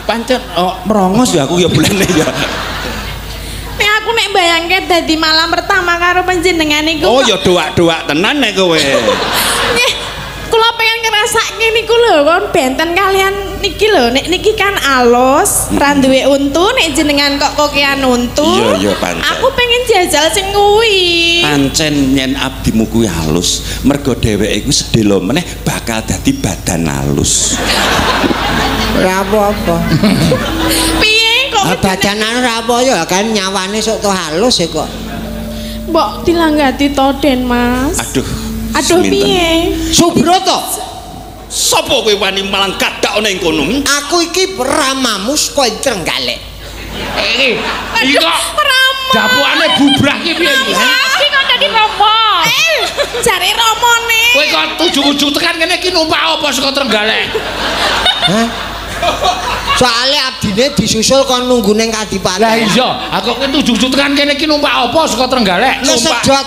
Pancen merongos ya aku ya bulane ya. Nek aku nek bayangke dadi malam pertama karo panjenengan niku. Oh ya doak-doak tenan nek kowe. Nggih, kula pengen ngrasake niku lho, kon benten kalian niki lho. Nek niki kan alus, ra duwe untu, nek jenengan kok kokean untu. Iya, iya pancen. Aku pengen jajal sing kuwi. Pancen yen abdimu kuwi halus, mergo dheweke iku sedelo meneh bakal dadi badan halus. Ora apa-apa. Piye kok badan ora apa ya kan nyawane sok to halus ya kok. Mbok dilanggati to Den Mas. Aduh. Aduh piye? Subroto. Sopo kowe wani malang kadak ana ing kono? Aku iki ramamu saka Trenggalek. Iki iki kok Rama. Dapukane bubrah iki piye iki? Iki kok dadi Rama. Jare ramane. Kowe kok ujug-ujug tekan kene iki numpak apa saka Trenggalek? Hah? Soale abdine disusul kon nunggu ning kadipaten. Lah iya, aku kowe ujug-ujug tekan kene iki numpak apa saka Trenggalek? Kesedot.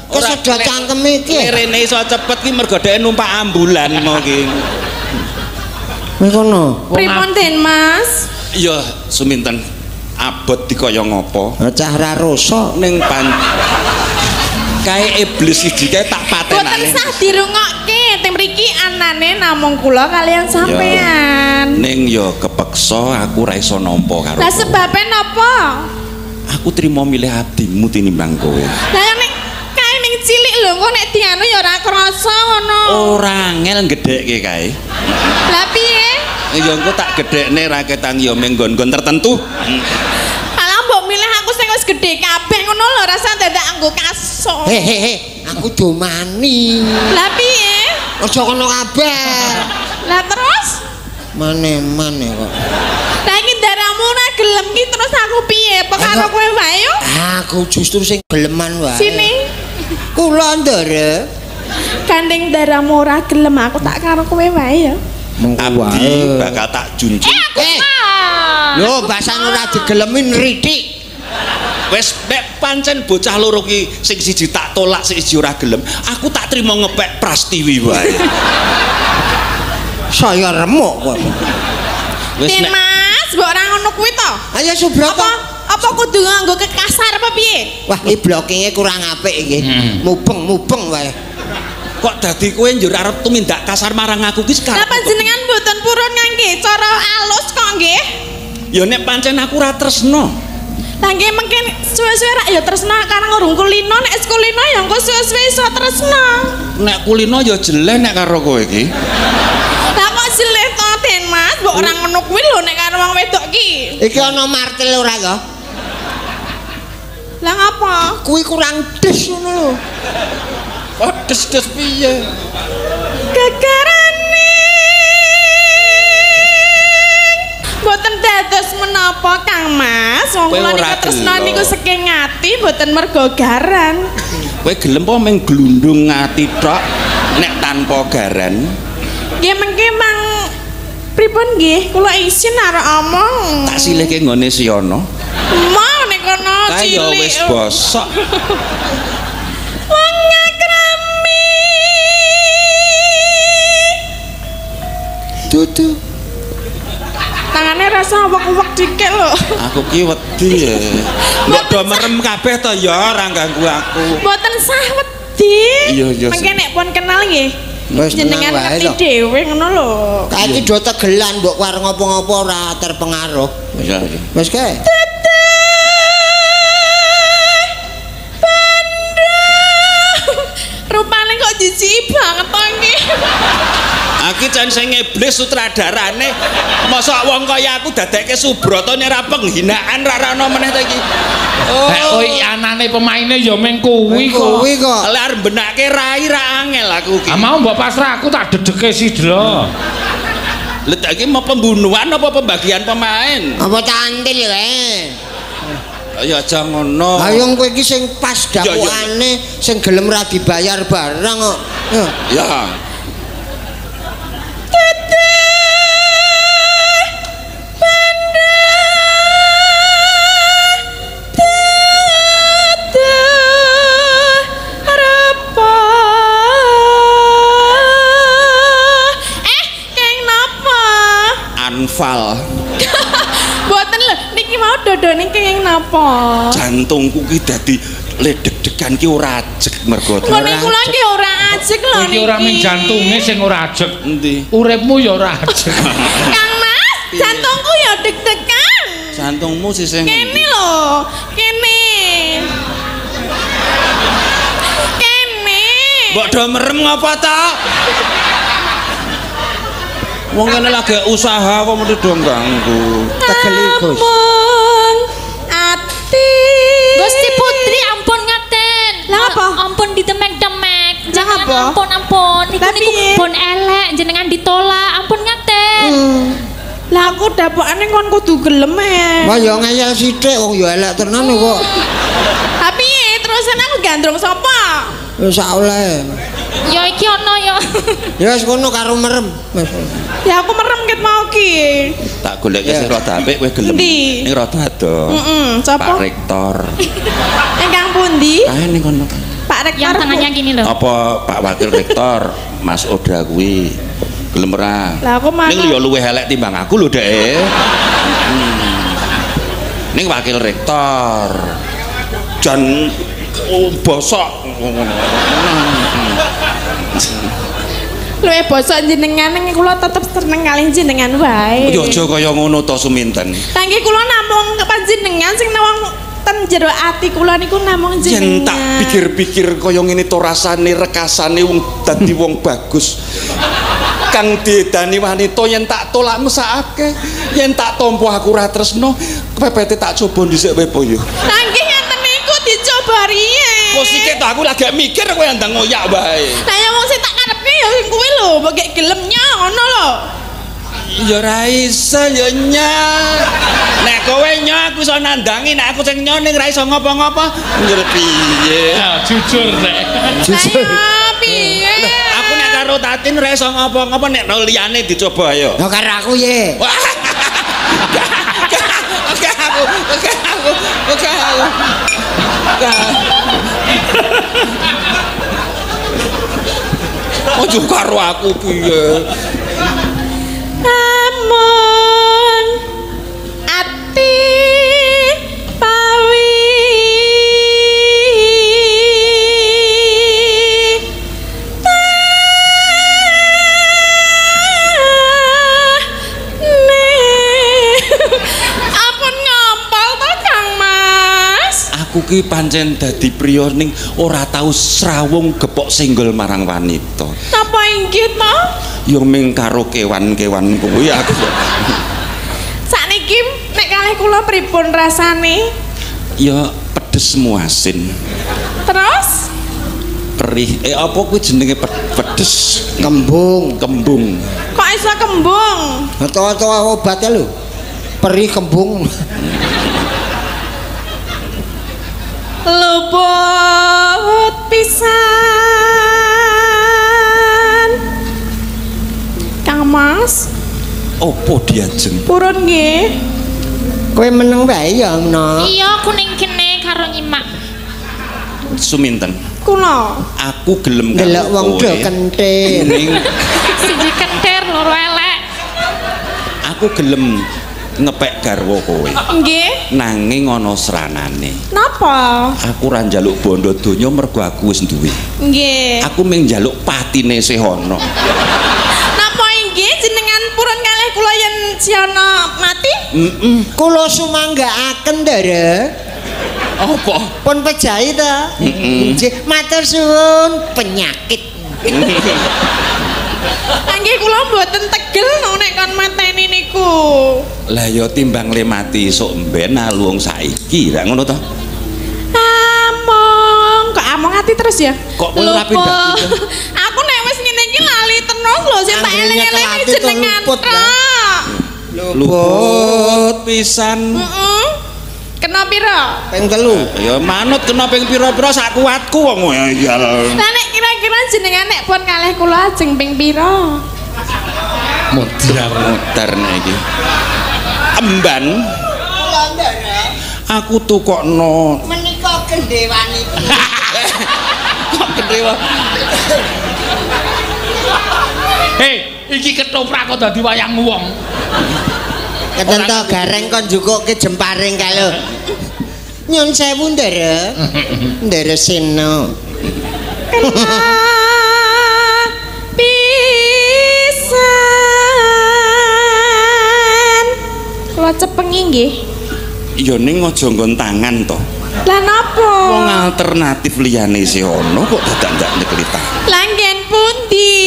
Kesedot cangkeme iki. Rene iso cepet ki mergo dhek numpak ambulan mau ki. Kowe kono. Pripun Den Mas? Iya, suminten abot dikaya ngopo? Cah ra rasa ning pan kae iblis iki kae tak patenane. Boten sah dirungokke, teng mriki anane namung kula kalian sampean. Ning ya kepeksa aku ra iso nampa karo. Lah sebabe napa? Aku trimo milih abdimu tinimbang kowe. Lah nek kae ning cilik lho engko nek dianu ya ora krasa ngono. Ora angel gedhekke kae. Lah piye? Ya engko tak gedhekne ra ketang ya mung nggon-nggon tertentu. Alah mbok milih aku sing wis gedhe kabeh ngono lho rasa dadak anggo kasur. Hehehe, aku domani. Lah piye? Aja kono kabeh. Lah terus? Mane-mane kok. Lah iki ndaramu ora gelem ki terus aku piye? Apa karo kowe wae yo? Aku justru sing geleman wae. Sini. Kula ndara. Gandeng ndaramu ora gelem aku tak karo kowe wae ya. Abdi bakal tak junjung. Lho, basan ora digelemi nritik. Wis nek pancen bocah loro ki sing siji tak tolak, sing siji ora gelem, aku tak trimo ngepek Prastiwi wae. Saya remuk kok. Wis nek Mas, mbok ora ngono kuwi to? Ayo Subroto. Apa kudu nganggo kekasar apa piye? Wah, iki blockinge kurang apik iki. Mubeng-mubeng wae. Kok dadi kowe njur arep tumindak kasar marang aku ki sekarang. Lah panjenengan mboten purun ngangge cara alus kok nggih? Ya nek pancen aku ora tresno. Lah nggih mungkin suwe-suwe rak ya tresno karang urung kulino, nek wis kulino ya engko suwe-suwe iso tresno. Nek kulino ya jeleh nek karo kowe iki. Lah kok jeleh to Den Mas? Mbok ora ngono kuwi lho nek karo wong wedok ki. Iki ana martil ora to? Lah ngapa? Kuwi kurang des ngono lho. Oh, des-des piye? Gegarane mboten dados menapa Kang Mas. Wong kula niku tresna niku saking ati mboten mergo garan. Kowe gelem apa mung glundung ati tok nek tanpa garan? Nggih mengke mang pripun nggih? Kula isin arek omong. Tak silihke nggone Siana. Mau nek kono cilik. Ya wis bosok. Wong ngakrami. Dudu. Tangane rasa wek-wek dikit lho. Aku ki wedi ya. Mbok do merem kabeh to ya ora ganggu aku. Mboten sah wedi. Iya iya. Mengke nek pun kenal nggih. Jenengan ngerti dhewe ngono lho. Kae iki do tegelan mbok war ngopo-ngopo ora terpengaruh. Iya iya. Wis kae. Rupane kok jijik banget to iki. Aku jan sing iblis sutradarane. Mosok wong kaya aku dadekke Subroto nek ra penghinaan ra ana meneh ta iki. Oh, kowe anane pemaine ya meng kuwi kok. Kuwi kok. Lah arep benake rai ra angel aku iki. Ah mau mbok pasrah aku tak dedeke sidra. Lha tak iki mau pembunuhan apa pembagian pemain? Apa cantil kae? Ya aja ngono. Ha yo kowe iki sing pas dakukane sing gelem ra dibayar barang kok. Ya. Anfal. niki mau dodone kenging napa? Jantungku ki dadi ledeg-degan ki ora ajeg mergo. Ngene kula ki ora ajeg lho niki. Iki ora mung jantunge sing ora ajeg. Endi? Uripmu ya ora ajeg. Kang Mas, jantungku ya deg-degan. Jantungmu sih sing kene lho, kene. Kene. Mbok do merem ngapa ta? Wong kene lagi usaha kok mesti do ganggu. Tegeli Gus. Ati. Gusti Putri ampun ngaten. Lah apa? Ampun ditemek-temek. Lah apa? Ampun ampun. Niku niku pun elek jenengan ditolak. Ampun ngaten. Lah aku dapokane kon kudu gelem e. Wah ya ngeyel sithik wong ya elek tenan kok. Tapi terusan aku gandrung sapa? Wis sak oleh. Ya iki ana ya. Ya wis kono karo merem. Ya aku merem ket mau ki. Tak goleke sing rada apik kowe gelem. Ning rada ado. Heeh, sapa? Pak Rektor. Ingkang pundi? Kae ning kono. Pak Rektor. Yang tangannya gini lho. Apa Pak Wakil Rektor Mas Oda kuwi? Gelem ora? Lah aku manut. Ning ya luwih elek timbang aku lho, Dek. Ning wakil rektor. Jan bosok. Luwih bosok jenengan ning kula tetep seneng kalih jenengan wae. Ya aja kaya ngono to Suminten. Tangki kula namung panjenengan sing nawang ten jero ati kula niku namung jenengan. Yen tak pikir-pikir kaya ngene to rasane rekasane wong dadi wong bagus. Kang diedani wanita yen tak tolak mesakake, yen tak tampa aku ora tresno, kepepete tak coba dhisik wae po yo. Nggih ngeten niku dicoba riyen. Kok sithik to aku lagi mikir kowe ndang ngoyak wae. Lah ya wong sing tak karepke ya sing kuwi lho, mbok gek gelem nya ngono lho. Ya ora iso ya nya. Nek kowe nya aku iso nandangi, nek aku sing nya ning ora iso ngopo-ngopo. Njur piye? Ya jujur rek. Jujur. Piye? Aku nek karo Tatin ora iso ngopo-ngopo nek liyane dicoba ayo. Ya karo aku ye. Oke aku, oke aku, oke aku. Ojo karo aku piye? Amon ati pawi tane. Ampun ngompol to Kang Mas. Aku ki pancen dadi priya ning ora tau srawung gepok senggol marang wanita. Napa inggih to? Ya ming karo kewan-kewan kuwi aku. Sakniki nek kalih kula pripun rasane? Ya pedes muasin. Terus? Perih. Apa kuwi jenenge pedes? Kembung. Kembung. Kok iso kembung? Tawa-tawa obatnya lho. Perih kembung. Luput pisan. Kang Mas. Opo diajeng? Purun nggih. Kowe meneng wae ya, Nok. Iya, aku ning kene karo nyimak. Suminten. Kula. Aku gelem karo ndelok wong do kentir. Ning siji kentir loro elek. Aku gelem ngepek garwa kowe. Nggih. Nanging ana sranane. Napa? Aku ora njaluk bondo donya mergo aku wis duwe. Nggih. Aku mung njaluk patine sih ana. Napa inggih jenengan purun kalih kula yen siana mati? Heeh. Kula sumanggaaken, Ndara. Apa? Pun pejahi ta? Nggih, matur suwun penyakit. Nggih kula mboten tegel nek kon mateni niku. Lah ya timbang le mati esuk mben aluwung saiki, ra ngono to? Among, kok among ati terus ya? Kok kowe ora pindah? Aku nek wis ngene iki lali terus lho sing tak eling-eling jenengan tok. Luput pisan. Heeh. Kena pira? Ping 3. Ya manut kena ping pira-pira sak kuatku wong ya. Lah nek kira-kira jenengan nek pun kalih kula ajeng ping pira? Modar modar nek iki. Emban. Kula ndara. Aku tukokno menika gendhewanipun. Kok gendhewa? Hei, iki ketoprak kok dadi wayang wong. Ketento gareng kon jukuke jemparing kae lho. Nyun sewu ndere. Ndere Seno. Kena pisan. Kula cepengi nggih. Ya ning aja nggon tangan to. Lah napa? Wong alternatif liyane isih ana kok dadak ndak nyekeli tangan. Lah nggen pundi?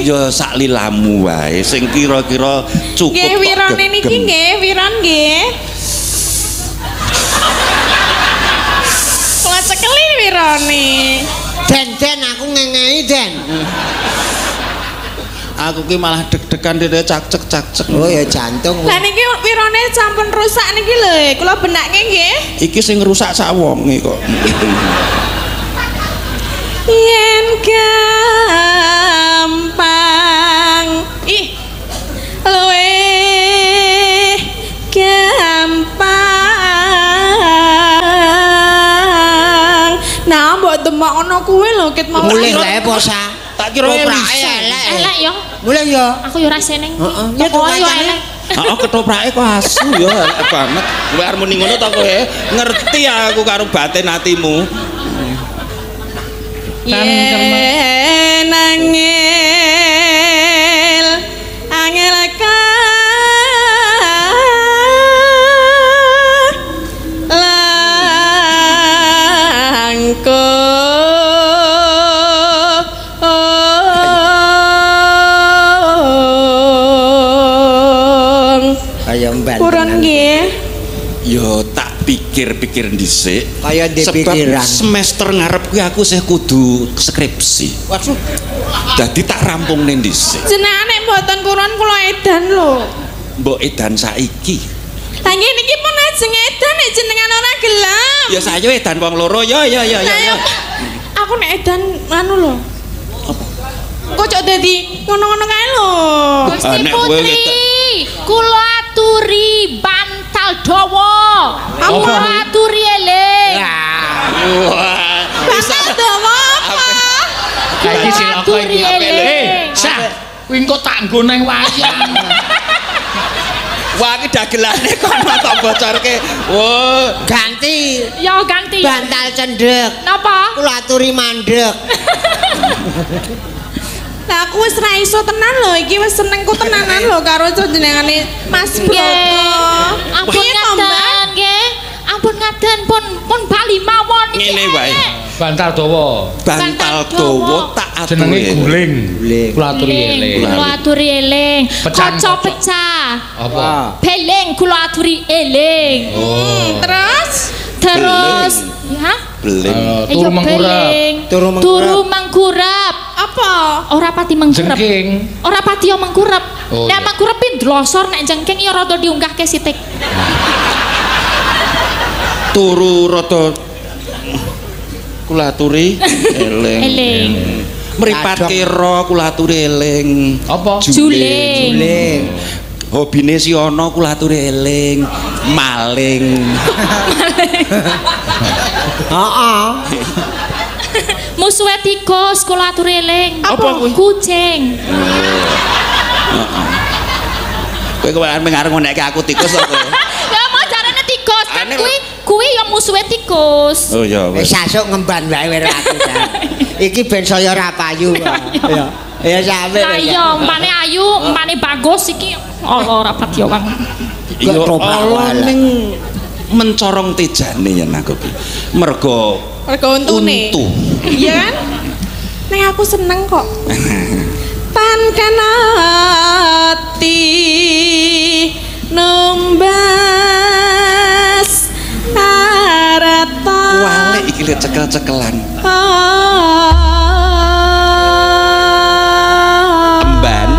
Ya sak lilamu wae sing kira-kira cukup. Nggih wirone niki nggih, wiron nggih. Kula cekeli wirone. Den aku ngengehi Den. Aku ki malah deg-degan dhewe cak-cek. Oh ya jantung. Lah niki wirone sampun rusak niki lho, kula benake nggih. Iki sing rusak sak wonge kok. Yen gampang. Ih. Luwih gampang. Nah, mbok demok ngono kuwi lho ket mau. Mulih wae po sa. Tak kira elek. Elek ya. Mulih ya. Aku ya ora seneng. Heeh. Ya elek. Heeh, ketoprake kok asu ya elek banget. Kowe arep muni ngono ta kowe? Ngerti aku karo batin atimu. Yen angel angel ka langkung purun nggih. Ya tak pikir-pikir dhisik. Kaya ndek pikiran. Semester ngarep kuwi aku sih kudu skripsi. Waduh. Dadi tak rampungne dhisik. Jenengan nek mboten purun kula edan lho. Mbok edan saiki. Lah nggih niki pun ajeng edan nek jenengan ora gelem. Ya sayo edan wong loro ya ya ya ya. Aku nek edan anu lho. Apa? Kok cok dadi ngono-ngono kae lho. Gusti Putri, kula aturi bantal dawa. Kula aturi eling. Wah, bantal dawa apa? Iki cilaka iki. Eh, sah. Kuwi engko tak nggo nang wayang. Wah, iki dagelane kono tak bocorke. Wah, ganti. Ya ganti. Bantal cendhek. Napa? Kula aturi mandek. Lah aku wis ra iso tenan lho, iki wis senengku tenanan lho karo jenengane Mas Broto. Ampun ngaten nggih. Ampun ngaten pun bali mawon iki. Ngene wae. Bantal dawa. Bantal dawa tak aturi. Jenenge guling. Kula aturi eling. Kula aturi eling. Kaca pecah. Apa? Beling kula aturi eling. Terus terus ya? Beling. Turu mengkurap. Turu mengkurap. Apa? Ora pati mengkurap. Jengking. Ora pati yo mengkurap. Oh, nek mengkurap pin dlosor, nek jengking ya rada diunggahke sithik. Turu rada kula aturi eling. Eling. Mripat kira kula aturi eling. Apa? Juling. Juling. Hobine si ana kula aturi eling, maling. Heeh. Musuhe tikus kula aturi eling. Apa kuwi? Kucing. Heeh. Kowe kok arep ngonekke aku tikus to kowe? Ya mau jarane tikus kan kuwi kuwi ya musuhe tikus. Oh ya wis. Wis asuk ngemban wae karo aku ta. Iki ben saya ora payu kok. Ya. Ya sampe. Lah iya, empane ayu, empane bagus iki ala ora pati wong. Ya ala ning mencorong tejane yen aku ki. Mergo untune. Untu. Iya kan? Ning aku seneng kok. Tan kanati numbas arata. Wale iki le cekel-cekelan. Emban.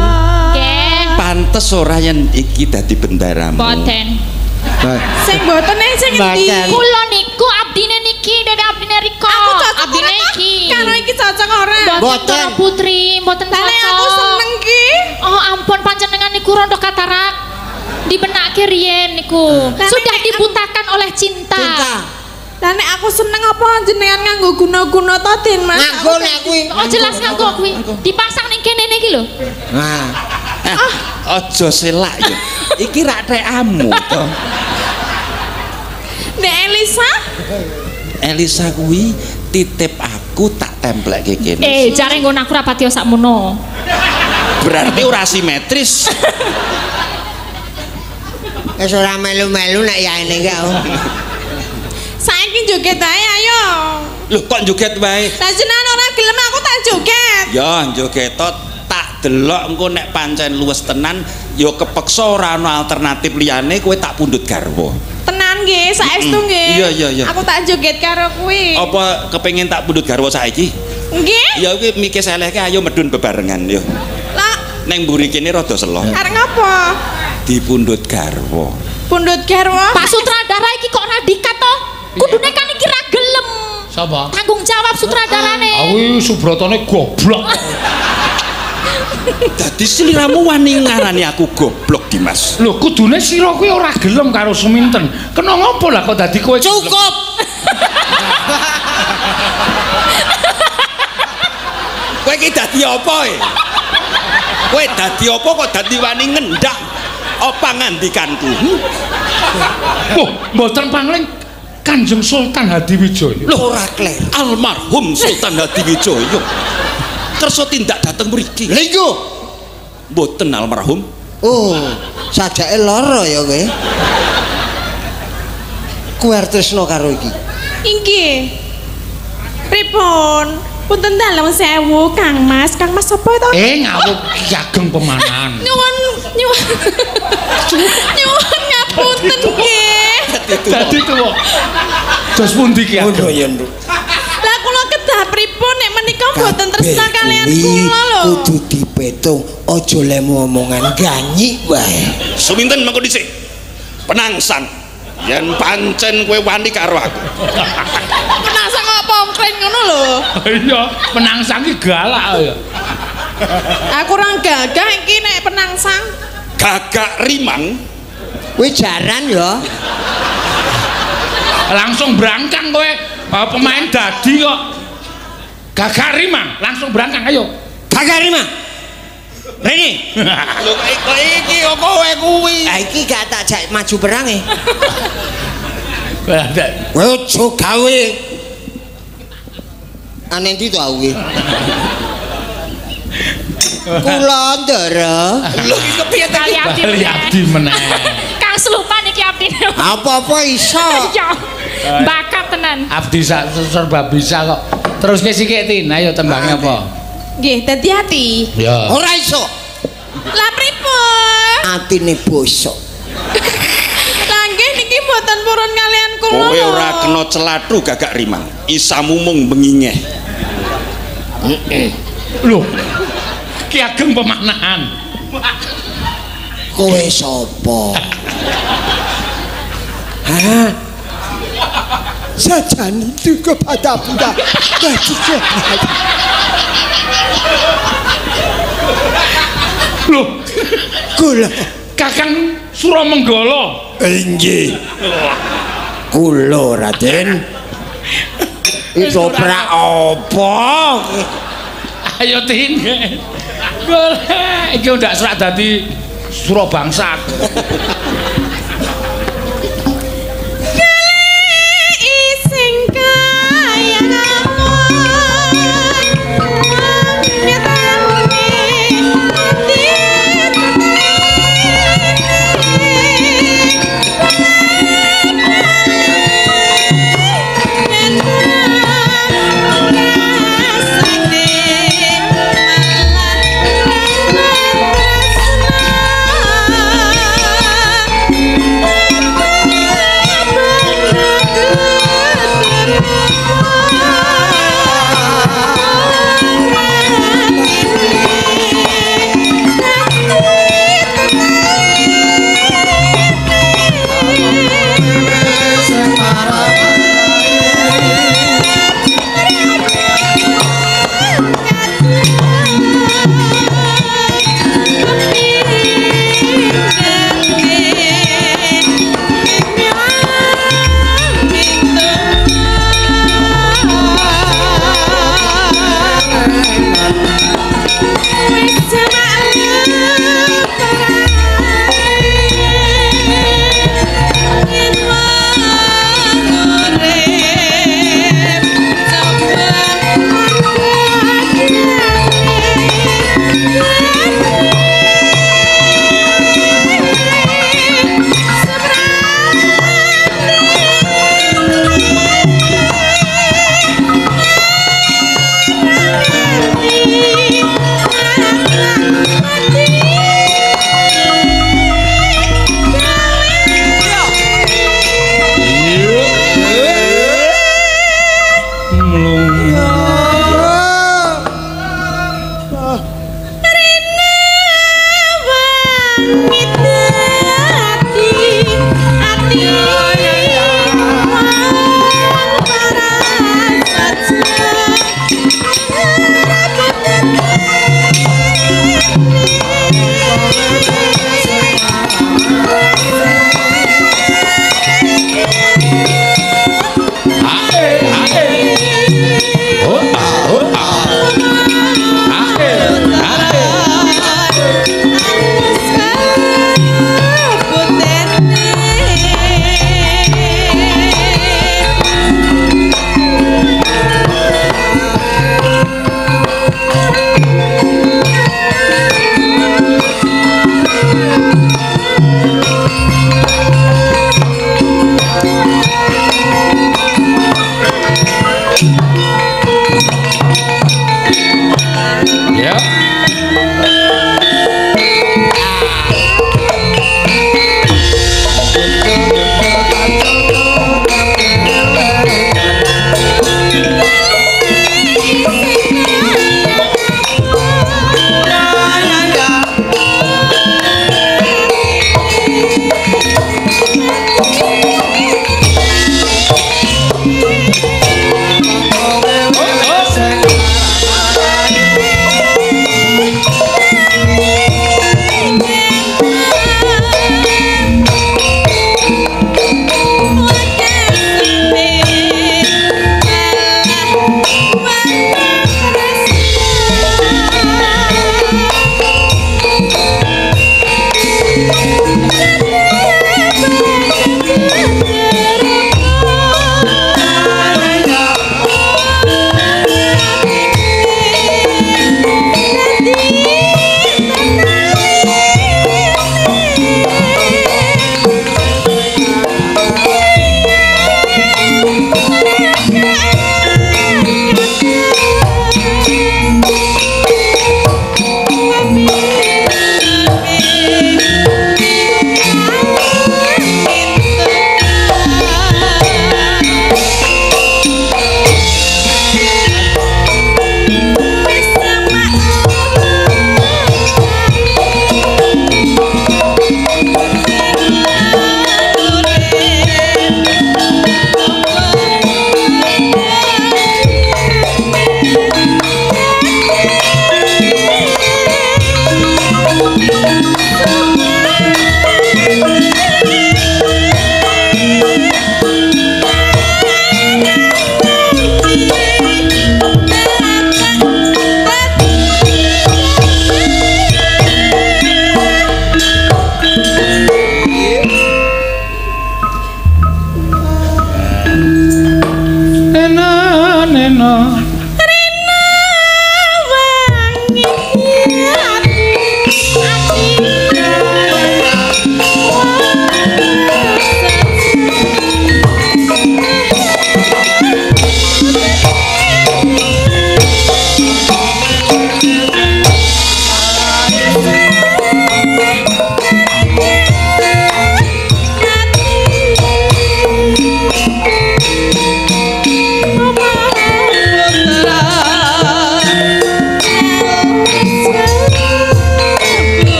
Nggih. Pantes ora yen iki dadi bendaramu. Boten. Sing boten sing endi? Kula niku abdine niki, dene abdine Rika. Aku cocok abdine iki. Karo iki cocok ora? Boten Putri, mboten cocok. Aku seneng ki. Oh ampun panjenengan niku rondo katarak. Dibenake riyen niku. Sudah dibutakan oleh cinta. Cinta. Lah nek aku seneng apa jenengan nganggo guna-guna to Den Mas? Nganggo nek kuwi. Oh jelas nganggo kuwi. Dipasang ning kene niki lho. Nah. Aja selak ya. Iki rak tekamu to. Nek Elisa? Elisa kuwi titip aku tak templekke kene. Jare nggon aku ra pati sakmono. Berarti ora simetris. Wis ora melu-melu nek yaene gak. Saiki joget ae ayo. Lho kok joget wae? Lah jenengan ora gelem aku tak joget. Ya joget tak delok engko nek pancen luwes tenan ya kepeksa ora ana alternatif liyane kowe tak pundhut garwa. Tenan nggih, saestu nggih. Iya iya iya. Aku tak joget karo kuwi. Apa kepengin tak pundhut garwa saiki? Nggih. Ya kuwi mike selehke ayo medhun bebarengan yo. Lah neng mburi kene rada selo. Arep ngopo? Dipundhut garwa. Pundhut garwa? Pak sutradara iki kok radikat to? Kudune kan iki ra gelem. Sapa? Tanggung jawab sutradarane. Aku Subrotone goblok. Dadi sliramu wani ngarani aku goblok Dimas. Lho kudune sira kuwi ora gelem karo Suminten. Kena ngopo lah kok dadi kowe cukup. Kowe iki dadi apa e? Kowe dadi apa kok dadi wani ngendak apa ngandikanku? Wah, mboten pangling Kanjeng Sultan Hadiwijaya. Lho ora kler. Almarhum Sultan Hadiwijaya. Kersa tindak dateng mriki. Lha iku mboten almarhum. Oh, sajake lara ya kowe. Kowe arep tresno karo iki. Inggih. Pripun? Punten dalem sewu Kang Mas. Kang Mas sapa to? Ngawuk Ki Ageng Pemanahan. Nyuwun nyuwun. Nyuwun ngapunten nggih. Dadi tuwa. Dos pundi Ki Ageng? Ngono ya, Nduk. Lah kula kedah pripun nek menika mboten tresna kalian kula lho. Kudu dipetung, aja lemu omongan ganyik wae. Suminten mengko dhisik. Penangsang. Yen pancen kowe wani karo aku. Penangsang kok pongkren ngono lho. Iya, penangsang iki galak ya. Aku ora gagah iki nek penangsang. Gagak rimang. Kowe jaran ya. Langsung berangkang kowe. Pemain dadi kok. Gagak rimang, langsung berangkang ayo. Gagak rimang. Rene. Lho kok iki kok kowe kuwi. Ha iki gak tak jak maju perang e. Kowe aja gawe. Ane ndi to aku iki? Kula Ndara. Lho iki kepiye ta iki? Bali abdi meneh. Kang Slupan iki abdine. Apa-apa iso. Iya. Bakat tenan. Abdi sak serba bisa kok. Terus ke sikik Tin, ayo tembangnya apa? Nggih, dadi ati. Ya. Ora iso. Lah pripun? Atine bosok. Lah nggih niki mboten purun kalian kula. Kowe ora kena celathu Gagak Rimang. Isamu mung bengingeh. Heeh. Lho. Ki Ageng Pemanahan. Kowe sapa? Hah? Sajane itu kepada budak. Loh, kula Kakang Suramenggala. Inggih. Kula Raden. Iso prak apa? Ayo Tin. Golek iki ndak serak dadi Surabangsat.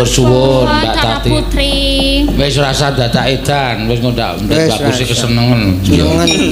Matur suwun Mbak Cara Tati. Putri. Wis rasa dadak edan, wis ngondak Wis bagus rasa. kesenengen. Senengen.